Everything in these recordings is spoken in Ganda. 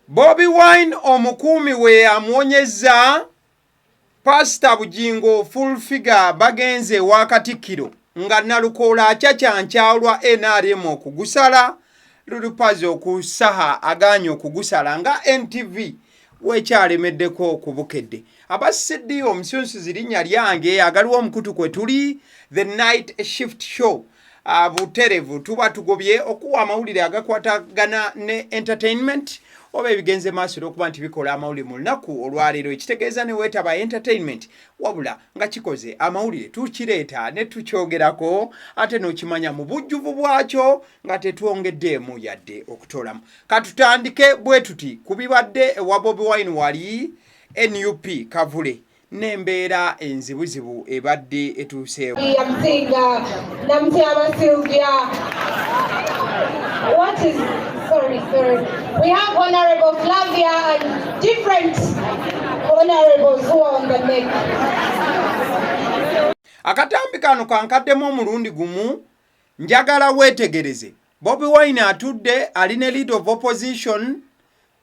Bobi Wine omukuumi we amuwonyezza. Pasita Bugingo, Full Figure bagenze ewa Katikkiro nga Nalukoola akyakyankya olwa NRM okugusala. Lulupazi okusaha agaanye okugusala nga NTV wekyalemeddeko ku Bukedde. Aba CD omusunsuzi linnya lyange agaliwo omukutu kwe tuli The Night Shift Show. Buterevu tuba tugobye okuwa amawulire agakwatagana ne entertainment oba ebigenze maaso olwokuba nti bikola amawulire mu lunaku olwaleero, ekitegeeza ne weetaba entertainment wabula nga kikoze amawulire, tukireeta ne tukyogerako ate n'okimanya mu bujjuvu bwakyo nga tetwongeddeemu yadde okutoolamu. Katutandike bwe tuti ku bibadde ewa Bobi Wine wali NUP Kavule n'embeera enzibuzibu ebadde etuuseewo. Yamusinga Namutyaba Sylvia. What is, sorry, sorry. We have Honorable Flavia and different honorables who are on the neck. Akatambi kano kankaddemu omulundi gumu, njagala weetegereze. Bobi Wine atudde ali ne leader of opposition.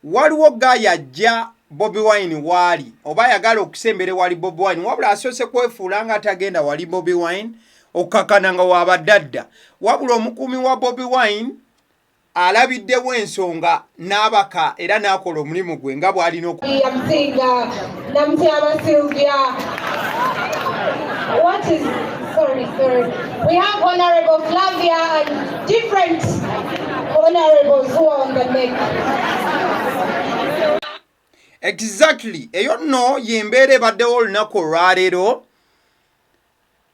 Waliwo guy ajja Bobi Wine waali oba ayagala okusembera wali Bobi Wine, wabula asoose kwefuula nga atagenda wali Bobi Wine okukakana nga wabadde adda, wabula omukuumi wa Bobi Wine alabiddewo ensonga n'abaka era n'akola omulimu gwe nga bw'alina oku Yamusinga Namutyaba Sylvia. What is, sorry, sorry. We have Honorable Flavia and different honorables who are on the neck. Exactly, eyo nno y'embeera ebaddewo olunaku olwaleero.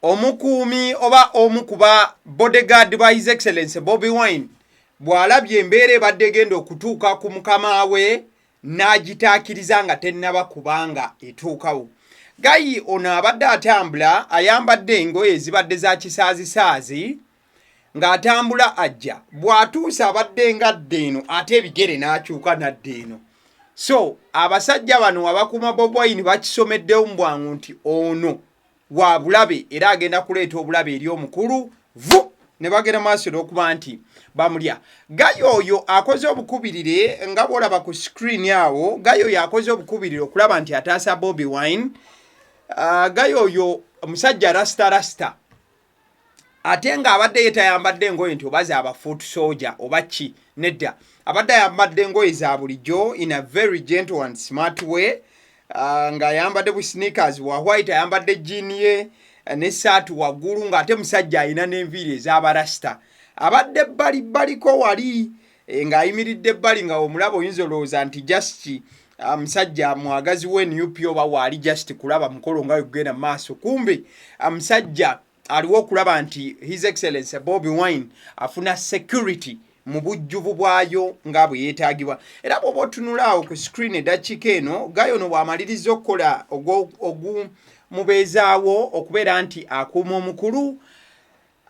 Omukuumi oba omu ku ba bodyguard ba His Excellence Bobi Wine bw'alabye embeera ebadde egenda okutuuka ku mukama we n'agitaakiriza nga tennaba kubanga etuukawo. Guy ono abadde atambula ayambadde engoye ezibadde za kisaazisaazi ng'atambula ajja, bw'atuuse abadde ngadde eno ate ebigere n'akyuka n'adda eno. So abasajja bano abakuuma Bobi Wine bakisomeddewo mu bwangu nti ono wa bulabe era agenda kuleeta obulabe eri omukulu vu ne bagenda maaso n'okuba nti bamulya. Guy oyo akoze obukubirire nga bw'olaba ku screen awo. Guy oyo akoze obukubirire okulaba nti ataasa Bobi Wine. Guy oyo omusajja rasta rasta, ate ng'abadde ye tayambadde engoye nti oba za foot soldier oba ki, nedda, abadde ayambadde engoye za bulijjo in a very gentle and smart way, ng'ayambadde bu sneakers bwa white, ayambadde jean ye n'essaati waggulu, ng'ate musajja alina n'enviiri ez'abarasita. Abadde bbali bbaliko wali ng'ayimiridde ebbali nga omulaba oyinza olowooza nti just musajja mwagazi we NUP oba waali just kulaba mukolo nga wegugenda mu maaso. Kumbe musajja aliwo okulaba nti His Excellence Bobi Wine afuna security mu bujjuvu bwayo nga bwe yeetaagibwa. Era bw'oba otunula awo ku screen eddakiika eno, guy ono bw'amaliriza okukola ogumubeezaawo okubeera nti akuuma omukulu,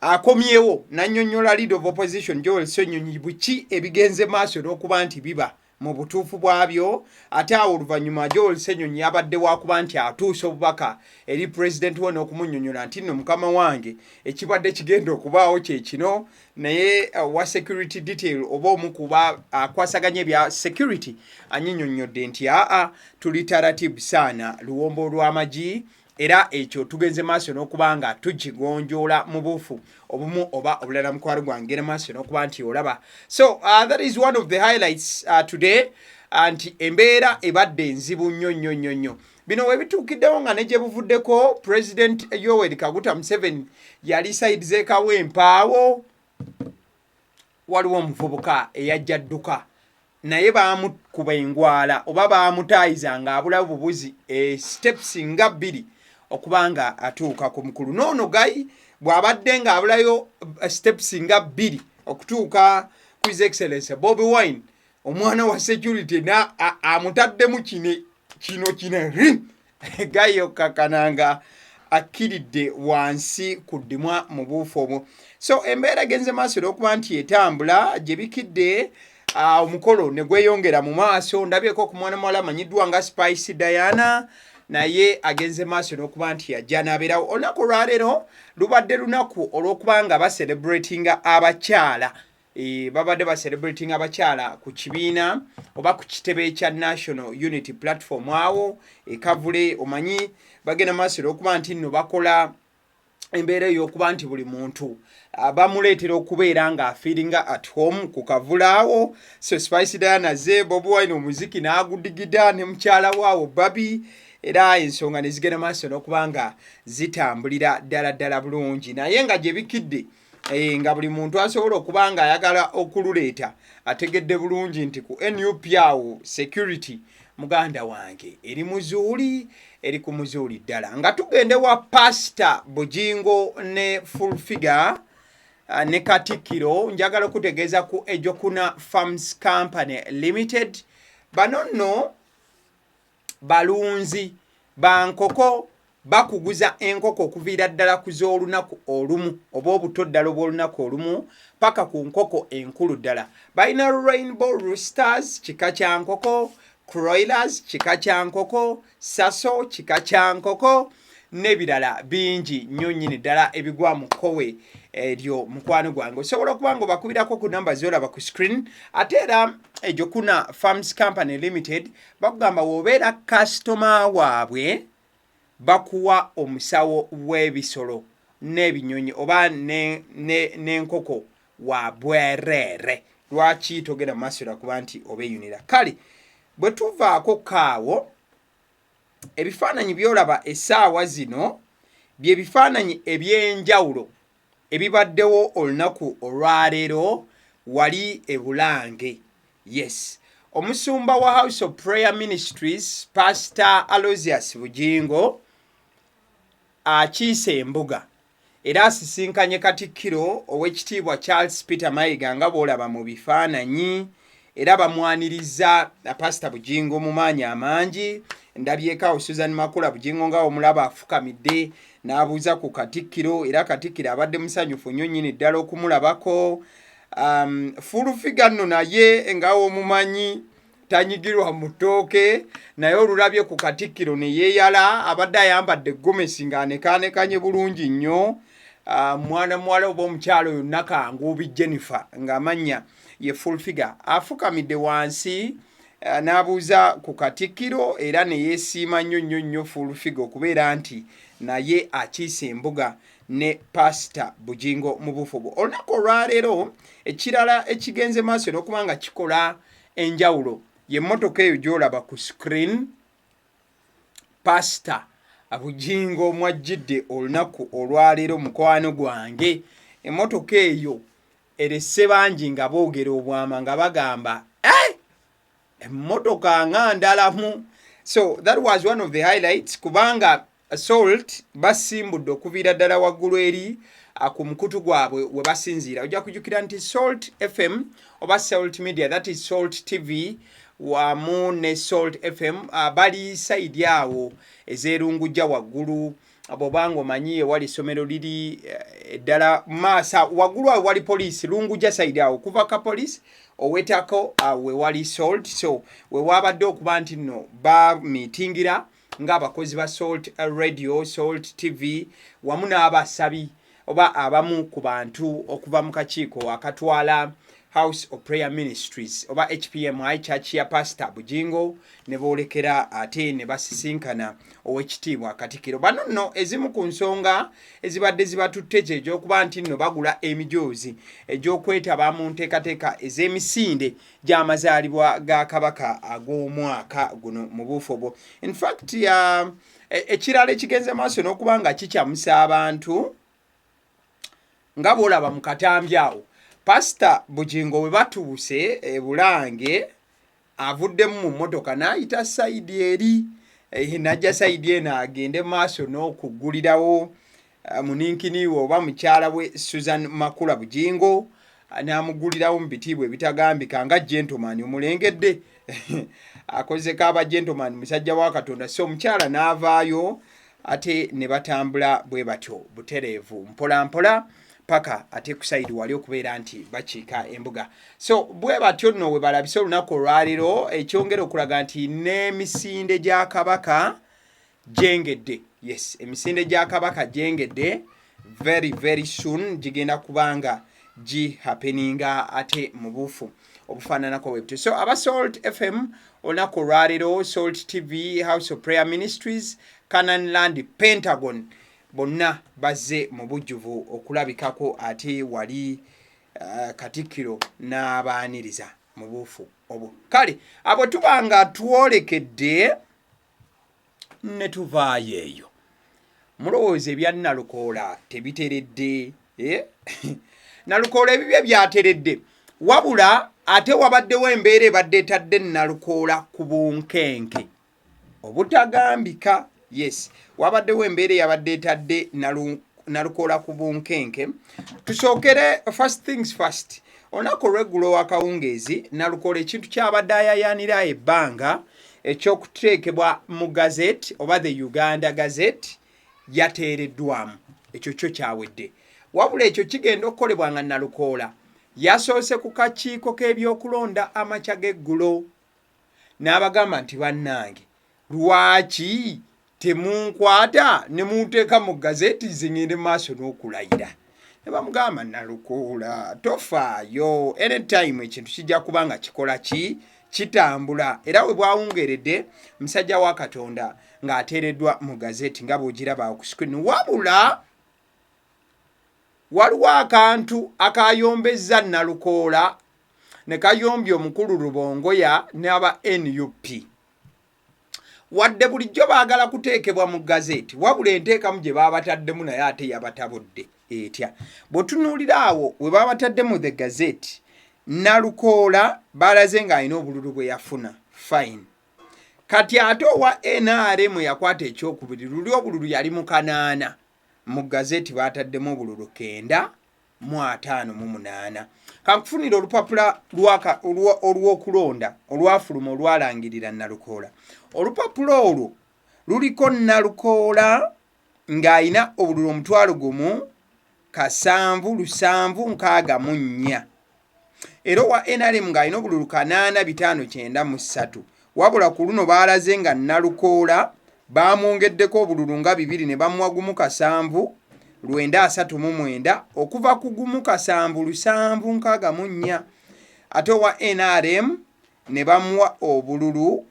akomyewo n'annyonnyola leader of opposition Joel Ssenyonyi buki ebigenze maaso n'okuba nti biba mu butuufu bwabyo. Ate awo oluvannyuma Joel Ssenyonyi yabadde wakuba nti atuusa obubaka eri pulezidenti we n'okumunnyonnyola nti nno mukama wange, ekibadde kigenda okubaawo kye kino, naye wa security detail oba omu kuba akwasaganya ebya security anyinyonnyodde nti aa, tuli taratibu saana luwombo olw'amagi, era ekyo tugenze maaso n'okuba nga tukigonjoola mu buufu obumu oba obulala. Mukwano gwange, genda maaso n'okuba nti olaba. So that is one of the highlights today, nti embeera ebadde enzibu nnyo nnyo nnyo nnyo. Bino we bituukiddewo nga ne gye buvuddeko President Yoweri Kaguta Museveni yali side z'e Kawempe. Waliwo omuvubuka eyajja dduka naye baamukuba engwala oba baamutaayiza ng'abulawo bubuzi e steps nga 2 okuba nga atuuka ku mukulu. Noono guy bw'abadde ng'abulayo steps nga 2 okutuuka ku His Excellence Bobi Wine, omwana wa security na amutaddemu kine kino kine ri guy okkakkana akkiridde wansi ku ddimwa mu buufu obwo. So embeera egenze maaso olw'okuba nti etambula gye bikidde, omukolo ne gweyongera mu maaso. Ndabyeko ku mwana muwala amanyiddwa nga Spice Diana, naye agenze maaso n'okuba nti yajja n'abeerawo. Olunaku olwaleero lubadde lunaku olw'okuba nga bacelebratinga abakyala. Babadde ba celebrating abakyala ku kibiina oba ku kitebe kya National Unity Platform awo ekavule. Omanyi bagenda maaso olwokuba nti nno bakola embeera ey'okuba nti buli muntu bamuleetera okubeera ng'afiiringa at home ku kavule awo. So Spice Diana ze Bobi Wine omuziki n'agudigida ne mukyala waawo Babi, era ensonga ne zigenda maaso n'okuba nga zitambulira ddala ddala bulungi. Naye nga gye bikidde, nga buli muntu asobola okuba nga ayagala okululeeta ategedde bulungi nti ku NUP awo security, muganda wange, eri muzuuli, eri ku muzuuli ddala. Nga tugende wa Pasita Bugingo ne Full Figure ne Katikkiro, njagala okutegeeza ku Ejokuna Farms Company Limited. Bano nno balunzi ba nkoko, bakuguza enkoko okuviira ddala ku z'olunaku olumu oba obuto ddala obw'olunaku olumu paka ku nkoko enkulu ddala. Balina Rainbow Roosters, kika kya nkoko, Croilers, kika kya nkoko, Saso, kika kya nkoko, n'ebirala bingi nnyo nnyini ddala ebigwa mu kkowe eryo. Mukwano gwange, osobola okuba nga obakubirako ku namba z'olaba ku screen. Ate era Ejokuna Farms Company Limited bakugamba w'obeera kasitoma waabwe, bakuwa omusawo w'ebisolo n'ebinyonyi oba n'enkoko wa bwereere. Lwaki togenda mu maaso lwakuba nti obeeyunira? Kale bwe tuvaako kaawo, ebifaananyi by'olaba essaawa zino bye bifaananyi eby'enjawulo ebibaddewo olunaku olwaleero wali e Bulange. Yes, omusumba wa House of Prayer Ministries, Pastor Aloysius Bugingo, akiise embuga era asisinkanye Katikkiro Owekitiibwa Charles Peter Mayiga nga bw'olaba mu bifaananyi, era bamwaniriza Pasita Bugingo mu maanyi amangi. Ndabyeko awo Susan Makula Bugingo nga omulaba afukamidde n'abuuza ku Katikkiro, era Katikkiro abadde musanyufu nnyo nnyini ddala okumulabako. Full Figure nno naye nga omumanyi tanyigirwa mu ttooke, naye olulabye ku Katikkiro ne yeeyala. Abadde ayambadde gomesi ng'anekaanekanye bulungi nnyo. Mwana muwala oba omukyalo oyo Nakanguubi Jennifer ng'amannya ye Full Figure afukamidde wansi n'abuuza ku Katikkiro era ne yeesiima nnyo nnyo nnyo Full Figure okubeera nti naye akiise embuga ne Pasita Bugingo mu bufubo olunaku olwaleero. Ekirala ekigenze maaso n'okuba nga kikola enjawulo y'emmotoka eyo gy'olaba ku screen, Pasita Bugingo mwajjidde olunaku olwaleero. Mukwano gwange, emmotoka eyo eresse bangi nga boogera obwama nga bagamba, "Eh, emmotoka nga ndalamu." So that was one of the highlights, kubanga Salt basimbudde okuviira ddala waggulu eri ku mukutu gwabwe we basinziira. Ojja kujjukira nti Salt FM oba Salt Media, that is Salt TV wamu ne Salt FM, bali side awo ez'erungujja waggulu. Bw'obanga omanyi ewali essomero liri eddala maasa waggulu awo wali poliisi, Lungujja side awo, kuva ka poliisi owetako awo wewali Salt. So wewabadde okuba nti nno bamiitingira ng'abakozi ba Salt Radio, Salt TV wamu n'abasabi oba abamu ku bantu okuva mu kakiiko akatwala House of Prayer Ministries oba HPMI, church ya Pastor Bugingo, ne boolekera ate ne basisinkana Owekitiibwa Katikiro. Bano nno ezimu ku nsonga ezibadde zibatutte kye ekyokuba nti nno bagula emijoozi egy'okwetaba mu nteekateeka ez'emisinde gy'amazaalibwa ga Kabaka ag'omwaka guno mu buufu obwo. In fact, ekirala ekigenze maaso n'okuba nga kikyamusa abantu, nga bw'olaba mu katambi awo, Pasita Bugingo bwe batuuse e Bulange, avuddemu mu mmotoka n'ayita side eri, n'ajja side eno agende maaso n'okuggulirawo muninkini we oba mukyala we Susan Makula Bugingo, n'amuggulirawo mu bitiibwa ebitagambika nga gentleman. Omulengedde akozeko aba gentleman, musajja wa Katonda. So omukyala n'avaayo ate ne batambula bwe batyo butereevu mpola mpola paka ate ku side wali okubeera nti bakiika embuga. So bwe batyo nno we balabise olunaku olwaleero, ekyongera okulaga nti n'emisinde gya Kabaka gyengedde. Yes, emisinde gya Kabaka gyengedde, very very soon gigenda kubanga Gihappeninga ate mu buufu obufaananako bwebutyo. So aba Salt FM olunaku olwaleero, Salt TV, House of Prayer Ministries, Canaan Land, Pentagon, bonna bazze mu bujjuvu okulabikako ate wali Katikkiro n'abaaniriza mu buufu obwo. Kale abo tuba nga twolekedde ne tuvaayo eyo. Mulowooza ebya Nalukoola tebiteredde, eh? Nalukoola ebibye byateredde, wabula ate wabaddewo embeera ebadde etadde Nalukoola ku bunkenke obutagambika. Yes, wabaddewo embeera eyabadde etadde Nalukoola ku bunkenke. Tusookere first things first, olunaku olweggulo wakawungeezi, Nalukoola ekintu kyabadde ayayaanira ebbanga ekyokuteekebwa mu gazette oba the Uganda Gazette yateereddwamu. Ekyo kyo kyawedde, wabula ekyo kigenda okukolebwa nga Nalukoola yasoose ku kakiiko k'ebyokulonda amakya g'eggulo n'abagamba nti, "Bannange, lwaki temunkwata ne munteeka mu gazeti nze ngende maaso n'okulayira?" Ne bamugamba, "Nalukoola, tofaayo, anytime ekintu kijja kuba nga kikola ki kitambula." Era we bwawungeredde, musajja wa Katonda ng'ateereddwa mu gazeti nga bw'ogiraba ku screen. Wabula waliwo akantu akayombezza Nalukoola ne kayombya omukulu Rubongoya n'aba NUP. Wadde bulijjo baagala kuteekebwa mu gazeti, wabula enteekamu gye baabataddemu naye ate yabatabudde etya? Bw'otunuulira awo we baabatadde mu the gazette, Nalukoola balaze ng'alina obululu bwe yafuna, fine. Kati ate owa NRM yakwata ekyokubiri, luli obululu yali mu kanaana, mu gazeti baataddemu obululu 958. Kankufunira olupapula olw'okulonda olwafuluma olwalangirira Nalukoola. Olupapula olwo luliko Nalukoola ng'alina obululu 1,776, era owa NRM ng'alina obululu 8593. Wabula ku luno baalaze nga Nalukoola baamwongeddeko obululu nga bibiri, ne bamuwa 1,7939 okuva ku 1,776, ate owa NRM ne bamuwa obululu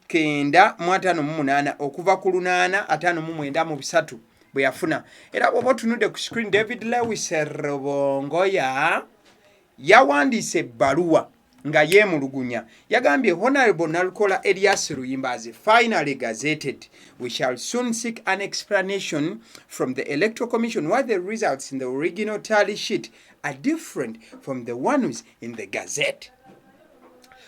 958 okuva ku 859 3 bwe yafuna. Era bw'oba otunudde ku screen, David Lewis Rubongoya yawandiise ebbaluwa nga yeemulugunya. Yagambye, "Honorable Nalukoola Elias Luyimbazi finally gazetted. We shall soon seek an explanation from the Electoral Commission why the results in the original tally sheet are different from the ones in the gazette.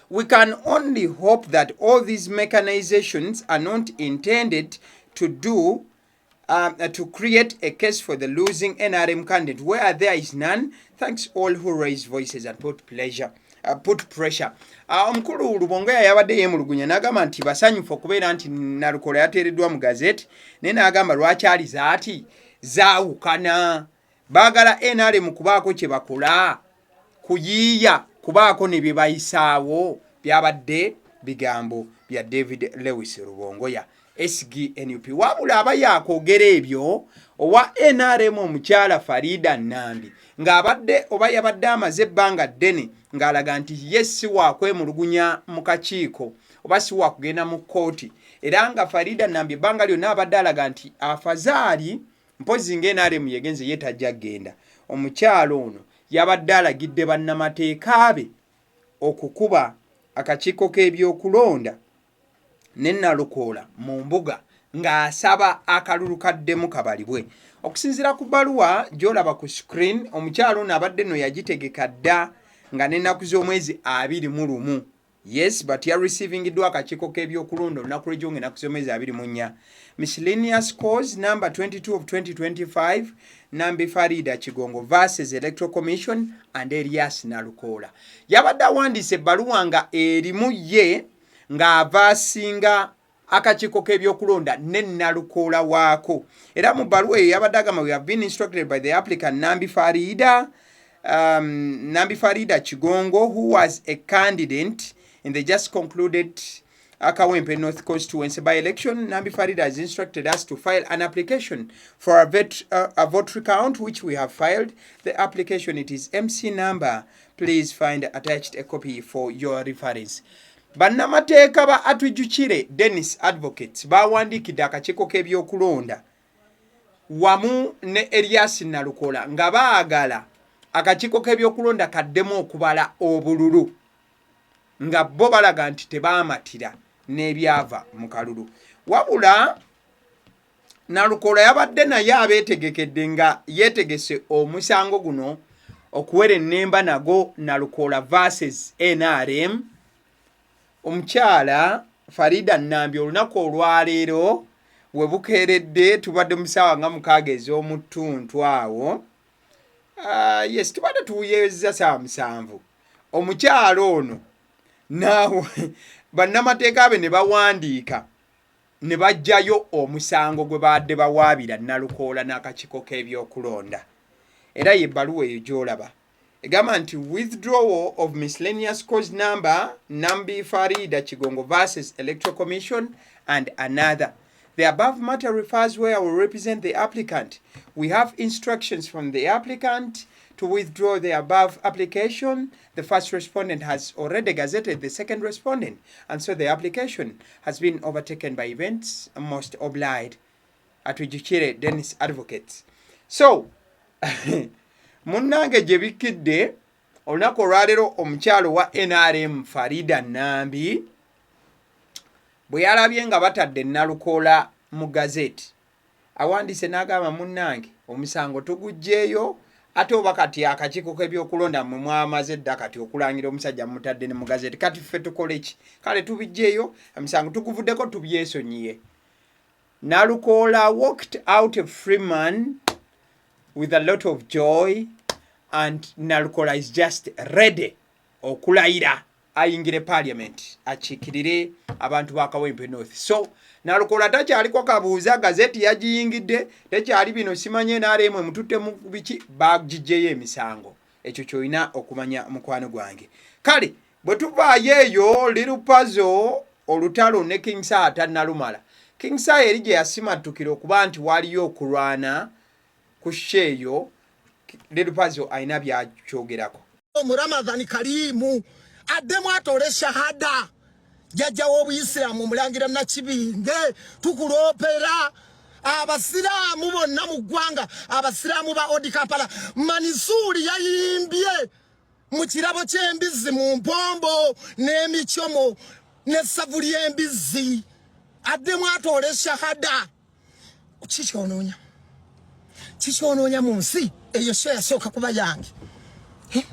We can only hope that all these mechanizations are not intended to create a case for the losing NRM candidate where there is none. Thanks all who raise voices and put pressure." Omukulu Rubongoya yabadde yeemulugunya n'agamba nti basanyufu okubeera nti Nalukoola yateereddwa mu gazeti, naye n'agamba lwaki aliza ati zaawukana. Baagala NRM kubaako kye bakola kuyiiya kubaako ne bye bayisaawo. Byabadde bigambo bya David Lewis Rubongoya, SGNUP. Wabula aba yakwogera ebyo, owa NRM omukyala Farida Nambi, ng'abadde oba yabadde amaze ebbanga ddene ng'alaga nti ye si waakwemulugunya mu kakiiko oba si waakugenda mu kkooti. Era nga Farida Nambi ebbanga lyonna abadde alaga nti afazaali mpozi nga NRM yegenze, ye tajja kgenda. Omukyala ono yabadde alagidde bannamateeka be okukuba akakiiko k'ebyokulonda ne Nalukoola mu mbuga ng'asaba akalulu kaddemu kabalibwe. Okusinziira ku bbaluwa gy'olaba ku screen, omukyala ono abadde nno yagitegeka dda nga n'ennaku z'omwezi 21. Yes, but yareceivingiddwa akakiiko k'ebyokulonda olunaku lw'ejjo nga ennaku z'omwezi 24. Miscellaneous Cause number 22 of 2025, Nambi Farida Kigongo versus Electoral Commission and Elias Nalukoola. Yabadde awandiise ebbaluwa nga erimu ye ng'ava asinga akakiiko k'ebyokulonda ne Nalukoola waako. Era mu bbaluwa eyo yabadde agamba, "We have been instructed by the applicant Nambi Farida Kigongo, who was a candidate in the just concluded Kawempe North Constituency by-election. Nambi Farida has instructed us to file an application for a vote recount, which we have filed. The application, it is MC number. Please find attached a copy for your reference. Bannamateeka ba Atwijukire Dennis Advocates bawandiikidde akakiiko k'ebyokulonda wamu ne Erias Nalukoola nga baagala akakiiko k'ebyokulonda kaddemu okubala obululu, nga bo balaga nti tebaamatira n'ebyava mu kalulu. Wabula Nalukoola yabadde naye abeetegekedde nga yeetegese omusango guno okuwera ennemba nago, Nalukoola versus NRM. Omukyala Farida Nambi olunaku olwaleero we bukeeredde, tubadde mu ssaawa nga 6 ez'omuttuntu awo, yes, tubadde tuwuyezza ssaawa 7, omukyala ono naawe bannamateeka be ne bawandiika ne baggyayo omusango gwe baadde bawaabira Nalukoola n'akakiiko k'ebyokulonda. Era ye ebbaluwa eyo gy'olaba egamba nti withdrawal of miscellaneous cause number Nambi Farida Kigongo versus Electoral Commission and another. The above matter refers where we represent the applicant. We have instructions from the applicant to withdraw the above application. The first respondent has already gazetted the second respondent, and so the application has been overtaken by events. Most obliged. Atwijukire Dennis Advocates. So, munnange gye bikkidde olunaku olwaleero, omukyalo wa NRM Farida Nambi bwe yalabye nga batadde Nalukoola mu gazeti, awandiise n'agamba, munnange, omusango tuguggyeeyo. Ate oba kati akakiiko k'ebyokulonda mmwe mwamaze dda kati okulangira omusajja, mutadde ne mu gazeti, kati ffe tukole ki? Kale tubiggyeeyo, emisango tuguvuddeko, tubyesonyiye. Nalukoola walked out a free man with a lot of joy, and Nalukoola is just ready okulayira ayingire parliament akiikirire abantu ba Kawempe North. So Nalukoola takyaliko kabuuza, gazeti yagiyingidde, tekyali bino simanye NRM emututte mu biki, bagijjeyo emisango. Ekyo kyolina okumanya, mukwano gwange. Kale bwe tuvaayo eyo, Lil Pazo olutalo ne King Saha tannalumala. King Saha eri gye yasimattukira okuba nti waliyo okulwana ku show eyo, Lil Pazo alina byakyogerako. Omuramadhani kariimu addemu atole shahada, jjajja w'obuyisiraamu omulangira Nakibinge, tukuloopera abasiraamu bonna mu ggwanga, abasiraamu ba Old Kampala. Manisuuli yayimbye mu kirabo ky'embizzi, mu mpombo n'emikyomo n'essavu ly'embizzi. Addemu atoole shahada. Kikyonoonya, kikyonoonya mu nsi. Eyo show yasooka kuba yange. Eh?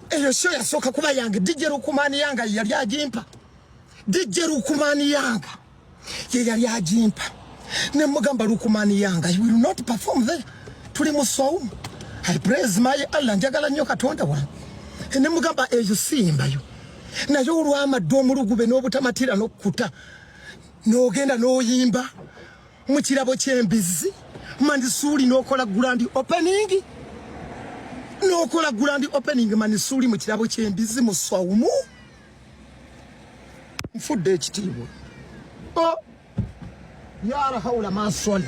Eyo show yasooka kuba yange. DJ Lukumani yanga yali agimpa, DJ Lukumani yanga ye yali agimpa. Nemugamba, "Lukumani yanga, you will not perform there, tuli mu sawmu. I praise my Allah, njagala nnyo Katonda wange." Nemugamba, "Eyo simbayo." Naye olwamadde omulugube n'obutamatira n'okkuta, n'ogenda n'oyimba mu kirabo ky'embizzi, Manisuuli, n'okola grand opening, n'okola grand opening, Manisuuli, mu kirabo ky'embizzi mu swawumu. Nfudde ekitiibwa. Oh, yara haula maswali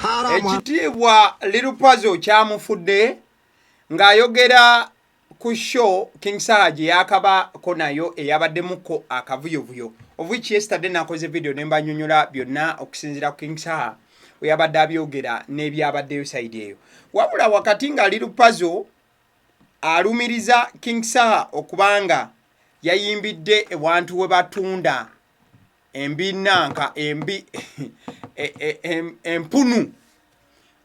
haramu. Ekitiibwa Lil Pazo kyamufudde ng'ayogera ku show King Saha gye yakabako nayo eyabaddemuko akavuyovuyo, of which yesterday nakoze video ne mbanyonyola byonna okusinziira ku King Saha we yabadde abyogera n'ebyabaddeyo side eyo. Wabula wakati nga Lil Pazo alumiriza King Saha okubanga yayimbidde ewantu we batunda embinanka embi empunu,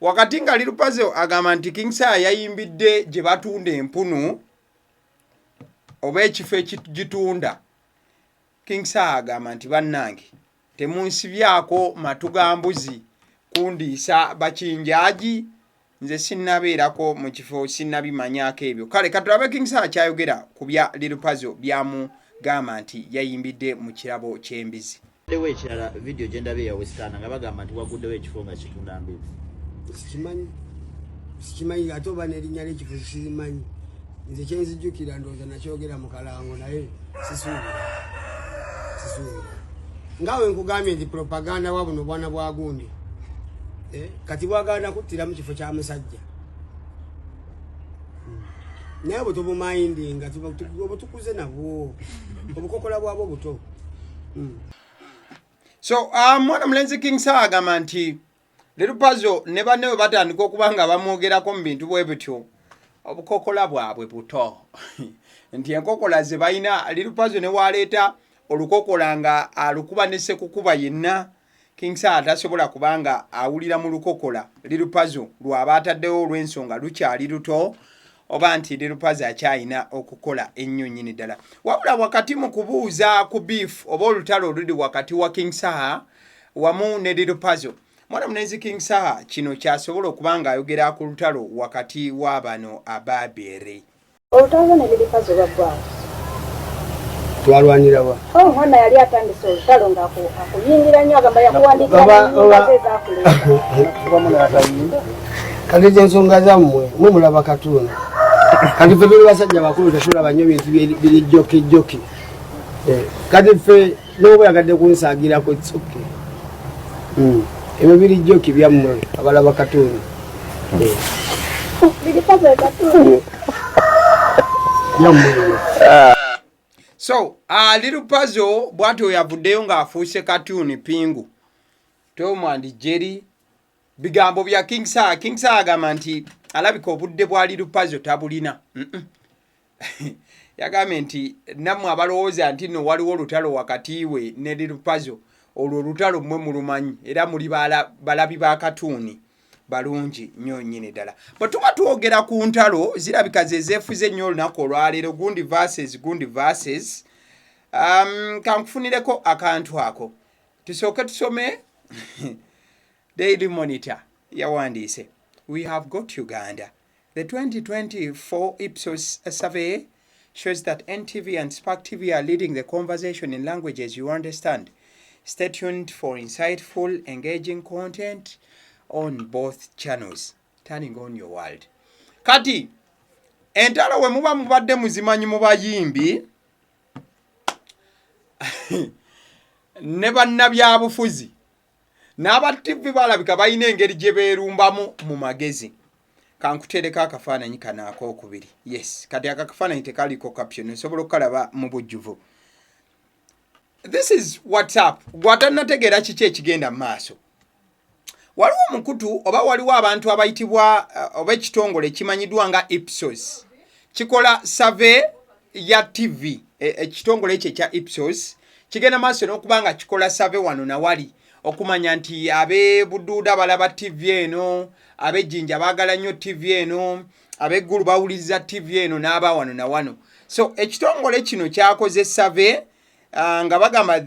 wakati nga Lil Pazo agamba nti King Saha yayimbidde gye batunda empunu oba ekifo ekigitunda, King Saha agamba nti, "Bannange, temunsibyako matu ga mbuzi kundiisa bakinjaagi, nze sinnabeerako mu kifo, sinnabimanyako ebyo." Kale katulabe King Saha kyayogera ku bya Lil Pazo byamugamba nti yayimbidde mu kirabo ky'embizi. Ddewo ekirala, vidiyo gye ndabye ya Westana nga bagamba nti waguddewo ekifo nga kitunda mbizi. Sikimanyi, sikimanyi, ate oba n'erinnya ly'ekifo simanyi. Nze kyenzijjukira, ndowooza nakyogera mu kalango, naye sisuubira, sisuubira. Nga we nkugambye nti propaganda wa buno bwana bwa gundi. Eh, kati bwagala kuttira mu kifo kya musajja. Naye bwe tubumayindinga tukuze nabwo obukokola bwabwo buto. So mwana mulenzi King Saha agamba nti Lil Pazo ne banne bwe batandika okuba nga bamwogerako mu bintu bwe bityo, obukokola bwabwe buto, nti enkokola ze balina Lil Pazo ne waleeta olukokola nga alukuba ne sekukuba yenna, King Saha tasobola kubanga awulira mu lukokola Lil Pazo lw'aba ataddewo olw'ensonga lukyali luto, oba nti Lil Pazo akyalina okukola ennyo nnyini ddala. Wabula wakati mu kubuuza ku beef oba olutalo oluli wakati wa King Saha wamu ne Lil Pazo, mwana mulenzi King Saha kino kyasobola okuba ng'ayogera ku lutalo wakati wa bano ababiri. Olutalo ne Lil Pazo lwaggwawo. Twalwanira wa? Oh, omwana yali atandise olutalo nga akuyingira nnyo, agamba yakuwandiikira n'ennyimba ze ezakuleeta. Kati ezo ensonga zammwe, mwe mulaba katuuni. Kati ffe tuli basajja bakulu, tetulaba nnyo bintu biri joki joki. Eh, kati ffe n'oba oyagadde kunsaagirako, it's okay. Ebyo biri joki byammwe abalaba katuuni. Eh. Lil Pazo katuuni. Byammwe ebyo. So Lil Pazo bw'atyo yavuddeyo ng'afuuse katuuni pingu Tom and Jerry. Bigambo bya King Saha. King Saha agamba nti alabika obudde bwa Lil Pazo tabulina. Yagambye nti nammwe abalowooza nti nno waliwo olutalo wakati we ne Lil Pazo, olwo olutalo mmwe mulumanyi era muli balabi ba katuuni balungi nnyo nnyini ddala. Bwe tuba twogera ku ntalo zirabika ze zeefuze ennyo olunaku olwaleero, gundi versus gundi versus. Kankufunireko akantu ako tusooke tusome. Daily Monitor yawandiise, "We have got Uganda. The 2024 Ipsos survey shows that NTV and Spark TV are leading the conversation in languages you understand. Stay tuned for insightful, engaging content on both channels. Turning on your world." Kati entalo we muba mubadde muzimanyi mu bayimbi ne bannabyabufuzi n'aba TV, balabika balina engeri gye beerumbamu mu magezi. Kankuteereko akafaananyi kano akookubiri. Yes, kati aka kafaananyi tekaliko caption, osobola okukalaba mu bujjuvu. This is WhatsApp. Gwatannategeera kiki ekigenda mu maaso, waliwo omukutu oba waliwo abantu abayitibwa oba ekitongole ekimanyiddwa nga Ipsos, kikola survey ya TV. Ekitongole ekyo ekya Ipsos kigenda maaso n'okuba nga kikola survey wano nawali okumanya nti ab'e Buduuda balaba TV eno, ab'ejjinja baagala nnyo TV eno, ab'eggulu bawuliriza TV eno, n'aba wano na wano. So ekitongole kino kyakoze survey nga bagamba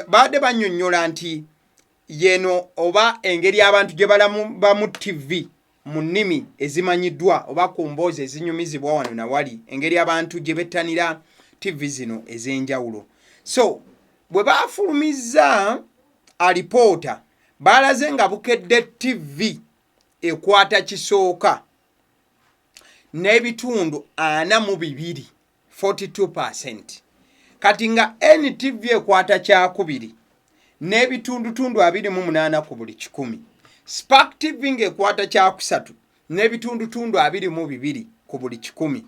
baadde bannyonnyola nti yeno oba engeri abantu gye balabamu TV mu nnimi ezimanyiddwa oba ku mboozi ezinyumizibwa wano nawali, engeri abantu gye bettanira TV zino ez'enjawulo. So bwe baafulumizza alipoota, baalaze nga Bukedde TV ekwata kisooka n'ebitundu 42, 42%, kati nga NTV ekwata kyakubiri n'ebitundutundu 28 ku buli kikumi, Spark TV ng'ekwata kyakusatu n'ebitundutundu 22 ku buli kikumi,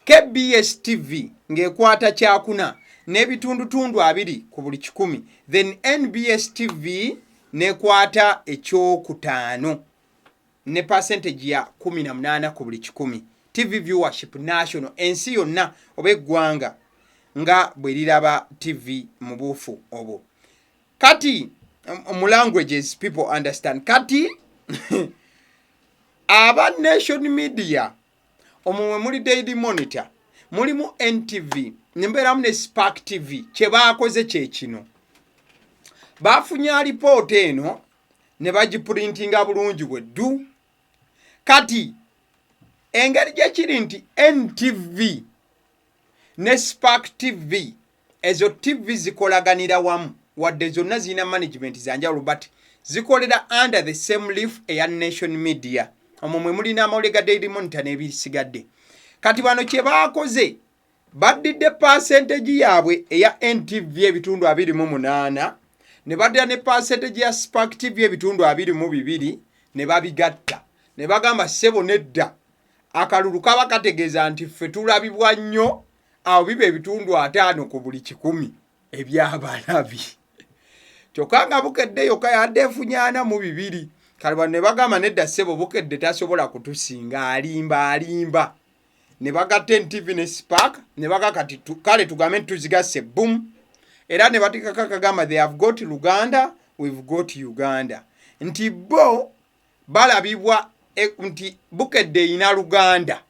KBS TV ng'ekwata kyakuna n'ebitundutundu 20 ku buli kikumi, then NBS TV n'ekwata ekyokutaano ne percentage ya 18 ku buli kikumi. TV viewership national, ensi yonna oba eggwanga nga bwe liraba TV mu buufu obwo kati mu languages people understand. Kati aba Nation Media, omwo mwe muli Daily Monitor, mulimu NTV, nembeeramu ne Spark TV, kye baakoze kye kino: baafunye alipoota eno ne bagipurintinga bulungi bweddu. Kati engeri gye kiri nti NTV ne Spark TV, ezo TV zikolaganira wamu, wadde zonna zirina management zanjawulo, but zikolera under the same leaf eya Nation Media, omwo mwe mulina amawulire ga Daily Monitor n'ebisigadde. Kati bano kye baakoze, Baddidde percentage yaabwe eya NTV 28% ne baddira ne percentage ya Spark TV 22% ne babigatta ne bagamba, "Ssebo, nedda, akalulu kaba kategeeza nti ffe tulabibwa nnyo." Awo biba 50% ebyabalabi, kyokka nga Bukedde yokka yadde efunye 42. Kale bano ne bagamba, "Nedda ssebo, Bukedde tasobola kutusinga, alimba, alimba." Ne bagatta NTV ne Spark ne baga kati kale tugambe nti tuzigasse boom. Era ne bateekako akagamba, "They have got Luganda, we've got Uganda," nti bo balabibwa nti Bukedde erina Luganda.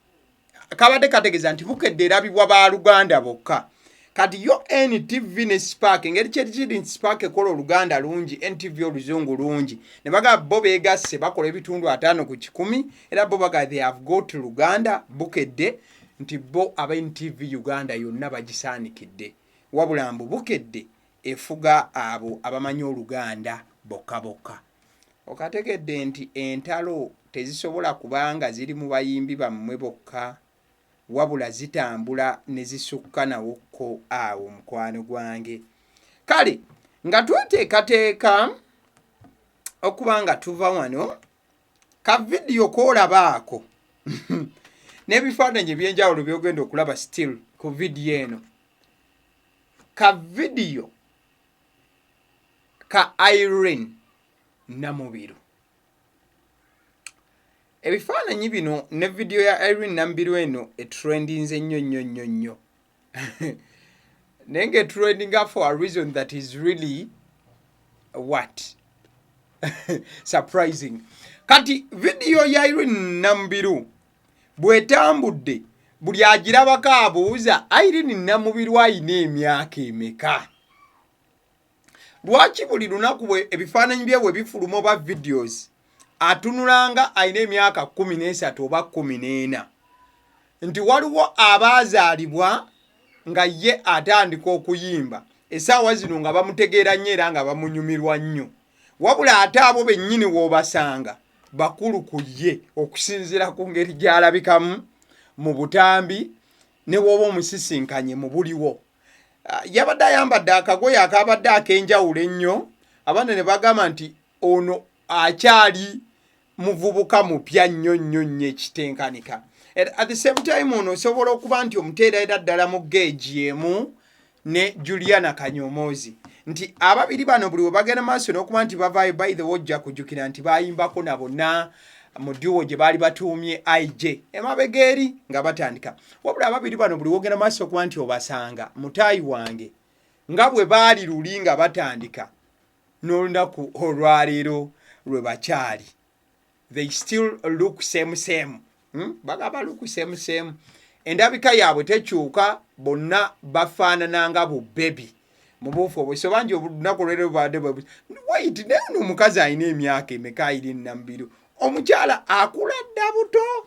Kabadde kategeeza nti Bukedde erabibwa ba Luganda bokka. Kati yo NTV ne Spark, engeri kyeri kiri nti Spark ekola Oluganda lungi, NTV Oluzungu lungi, ne bagamba bo beegasse bakola 50%. Era bo baga, "They have got Luganda." Bukedde nti bo aba NTV Uganda yonna bagisaanikidde, wabula mbu Bukedde efuga abo abamanyi Oluganda bokka bokka. Okategedde nti entalo tezisobola kubanga ziri mu bayimbi bammwe bokka, wabula zitambula ne zisukka nawokko awo, mukwano gwange. Kale nga tweteekateeka okuba nga tuva wano, ka vidiyo koolabaako n'ebifaananyi ebyenjawulo byogenda okulaba still ku vidiyo eno, ka vidiyo ka Irene Namubiru. Ebifaananyi bino ne vidiyo ya Irene Namubiru eno etrendinze nnyo nnyo nnyo nnyo, naye ng'etrendinga for a reason that is really what surprising. Kati vidiyo ya Irene Namubiru bw'etambudde, buli agirabako abuuza, "Irene Namubiru ayina emyaka emeka? Lwaki buli lunaku bwe ebifaananyi bye bwe bifuluma oba videos atunulanga alina emyaka 13 oba 14?" Nti waliwo abaazaalibwa nga ye atandika okuyimba, essaawa zino nga bamutegeera nnyo era nga bamunyumirwa nnyo, wabula ate abo bennyini w'obasanga bakulu ku ye okusinziira ku ngeri gy'alabikamu mu butambi ne bw'oba omusisinkanye mu buliwo. Yabadde ayambadde akagoye akabadde ak'enjawulo ennyo, abaana ne bagamba nti ono akyali muvubuka mupya nnyo nnyo nnyo ekitenkanika. At the same time, ono osobola okuba nti omuteera era ddala mu geegi emu ne Juliana Kanyomozi, nti ababiri bano buli we bagenda maaso n'okuba nti bavaayo. By the way, ojja kujjukira nti bayimbako na bonna mu duo gye baali batuumye IJ emabega eri nga batandika. Wabula ababiri bano buli wogenda maaso okuba nti obasanga, mutaayi wange, nga bwe baali luli nga batandika, n'olunaku olwaleero lwe bakyali, they still look same same, Bagamba look same same, endabika yaabwe tekyuka, bonna bafaanana nga bubebi mu buufu obwo. So bangi olunaku olwaleero babadde wait, naye ono omukazi alina emyaka emeka? Irene Namubiru omukyala akula dda buto,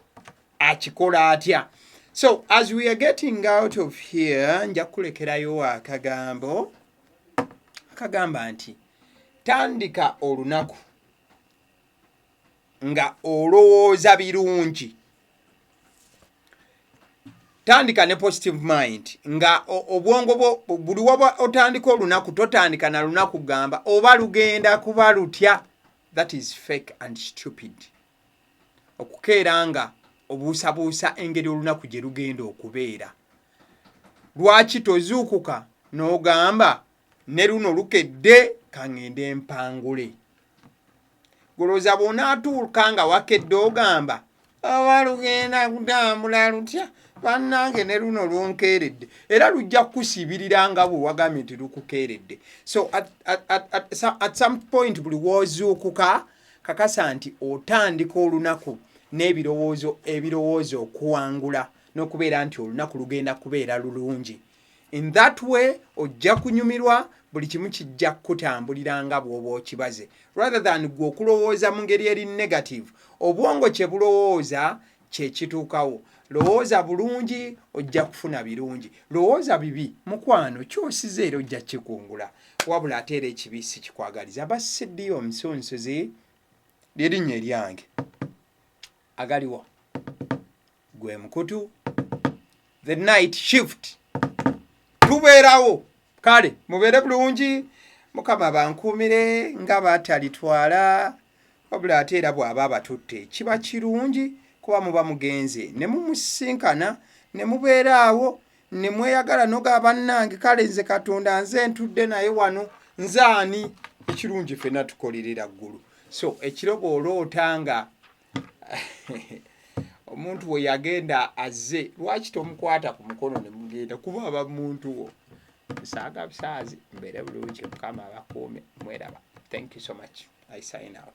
akikola atya? So as we are getting out of here, nja kukulekerayo akagambo akagamba nti tandika olunaku nga olowooza birungi, tandika ne positive mind, nga obwongo bwo buli waba otandika olunaku totandika na lunaku gamba oba lugenda kuba lutya. That is fake and stupid, okukeera nga obuusabuusa engeri olunaku gye lugenda okubeera. Lwaki tozuukuka n'ogamba, "Ne luno lukedde, kaŋŋende mpangule"? Golowooza bw'onaatuuka nga wakedde ogamba, "Oba lugenda kutambula lutya? Bannange, ne luno lunkeeredde," era lujja kukusiibirira nga bwe wagambye nti lukukeeredde. So at some point, buli w'ozuukuka kakasa nti otandika olunaku n'ebirowoozo ebirowoozo okuwangula n'okubeera nti olunaku lugenda kubeera lulungi. In that way ojja kunyumirwa, buli kimu kijja kukutambulira nga bw'oba okibaze, rather than gwe okulowooza mu ngeri eri negative. Obwongo kye bulowooza kyekituukawo. Lowooza bulungi, ojja kufuna birungi. Lowooza bibi, mukwano, kyosiza era ojja kikungula. Wabula ate era ekibi si kikwagaliza. Basiddiyo omusunsuzi lyerinnya eryange, agaliwo gwe mukutu The Night Shift. Tubeerawo. Kale mubeere bulungi, Mukama bankuumire nga batalitwala, wabula ate era bw'aba abatutte kiba kirungi kuba muba mugenze ne mumusisinkana ne mubeera awo ne mweyagala noga bannange, kale nze Katonda nze ntudde naye wano nze ani. Ekirungi ffenna tukolerera ggulu. So ekiro bw'oloota nga omuntu we yagenda azze, lwaki tomukwata ku mukono ne mugenda, kuba aba muntu wo. Nsaaga busaazi, mbeere bulungi, Mukama abakuume, mweraba. Thank you so much. I sign out.